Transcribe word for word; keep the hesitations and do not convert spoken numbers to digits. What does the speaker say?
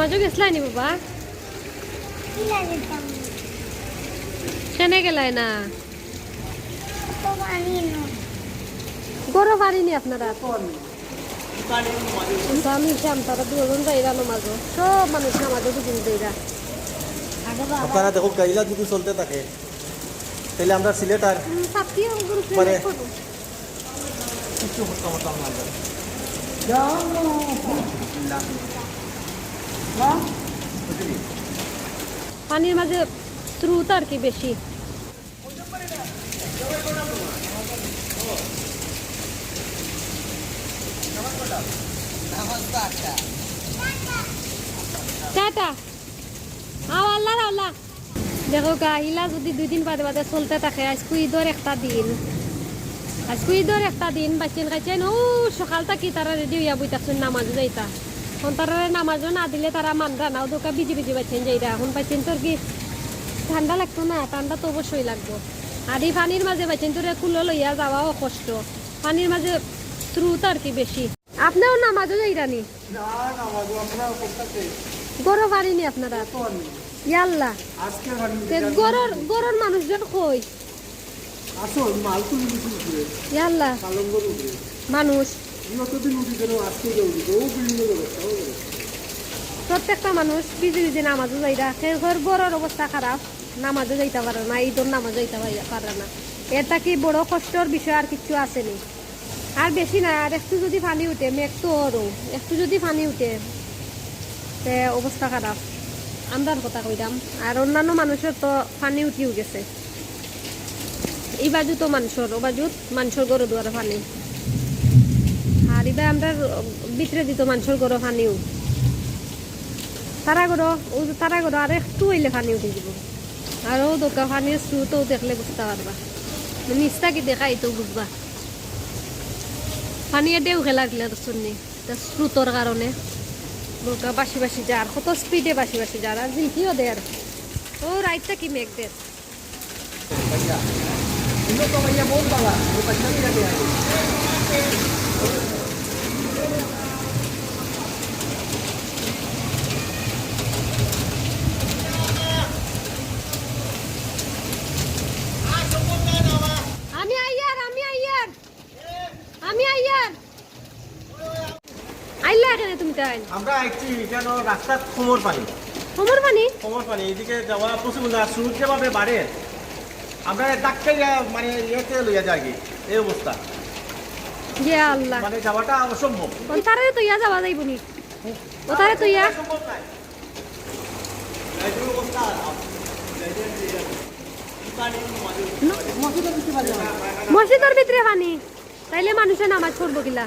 মাঝে গেছলায় নি বাবা? কি লাগে তেমন? কেনে গেলায় না? তো পানি না। গরো পানি নি আপনারা? আমি শ্যাম তারা দুজন যাইরা নামাজো, সব মানুষ নামাজো দুদিন যাইরা। আপনারা দেখো, গাইলা যদি চলতে থাকে, তাহলে আমরা সিলেট আর সাথী গ্রুপে মানে- করবো। কিছু হতাম হতাম না আমরা। পানির মাঝে স্রোত আর কি বেশি। টাটা। আও আল্লাহ, আল্লাহ। দেখো গা, ইলা যদি দুই দিন বাদে বাদে চলতে থাকে, আইজকু ঈদর একটা দিন, আইজকু ঈদর একটা দিন, বাচ্চাইন কাচ্চাইন ও সকাল থাকি তারা রেডি অইয়া বই থাকছইন নামাজো যাইতা। এখন তারারে নামাজো না দিলে তারা মানরা না, ও দোকা ভিজি ভিজি বাচ্চাইন যাইরা। এখন বাচ্চাইনতর কি ঠান্ডা লাগতো না? ঠান্ডা তো অবশ্যই লাগবো। আর ই পানির মাঝে বাচ্চাইনতরে কুলো লইয়া যাওয়াও কষ্ট, পানির মাঝে স্রোত আর কি বেশি। আপনেও নামাজো যাইরা নি? না, নামাজো আমরা করতেছে। গরো পানি নি আপনারা? ইয়াল্লা। আজকে পানি তে গরর, গরর মানুষজন কই? আসো, মাল তুলে দিছি উপরে, ইয়াল্লা। পালঙ্গর উপরে। মানুষ। বিগত দিন উঠি যেন আজকে যে উঠি, ও বিল্ডিং এর অবস্থা, ও অবস্থা। প্রত্যেকটা মানুষ ভিজি ভিজি নামাজো যাইরা। কেউ কেউর গরর অবস্থা খারাপ, নামাজো যাইতা পারে না, ঈদর নামাজো যাইতা পারে, পারে না। এর থাকি বড় কষ্টর বিষয় আর কিচ্ছু আছে নি। আর বেশি না, আর একটু যদি পানি উঠে, মেঘ তো অরও, একটু যদি পানি উঠে, তে অবস্থা খারাপ। আমরার কথা কইরাম, আর অন্যান্য মানুষর তো পানি উঠিও গেছে। ই বাজু তো মানষর, ও বাজুত মানষর গরো দুয়ারে পানি। আর ইবা আমরার ভিতরে দিত মানষর গরো পানিও। তারা গরো, ও তারা গরো আর একটু অইলে পানি উঠি যিবো। আর ও দোকা পানির স্রোত ও দেখলে বুঝতা পারবা। নিচটা কি দেখাই তো বুঝবা। পানিয়ে ঢেউ খেলা দিলা তো শুননি। তা স্রোতর কারণে দোকা বাসি বাসি যার, কত স্পিডে বাসি বাসি যার। আর ঝিলকিও দের। ও রাইতটা কি মেঘ দের। আমি আইয়ার, আমি আইয়ার, আমি আইয়ার। আইলা কেনে তুমি তাই? আমরা আইছি এখানে রাস্তার কোমর পানি, কোমর পানি? কোমর পানি, এদিকে যাওয়া পসিবল না। স্রোত যেভাবে বাড়ে, আমরা ধাক্কা দিয়া মানে ইয়েতে লইয়া যাই কি, এই অবস্থা, ইয়া আল্লাহ। মানে যাওয়াটা অসম্ভব। কোন তারে তো ইয়া যাওয়া যাইব নি? ও তারে তো ইয়া? সম্ভব নাই। এই যে অবস্থা, মসজিদর ভিতরে পানি, তাইলে মানুষে নামাজ পড়বো কিলা?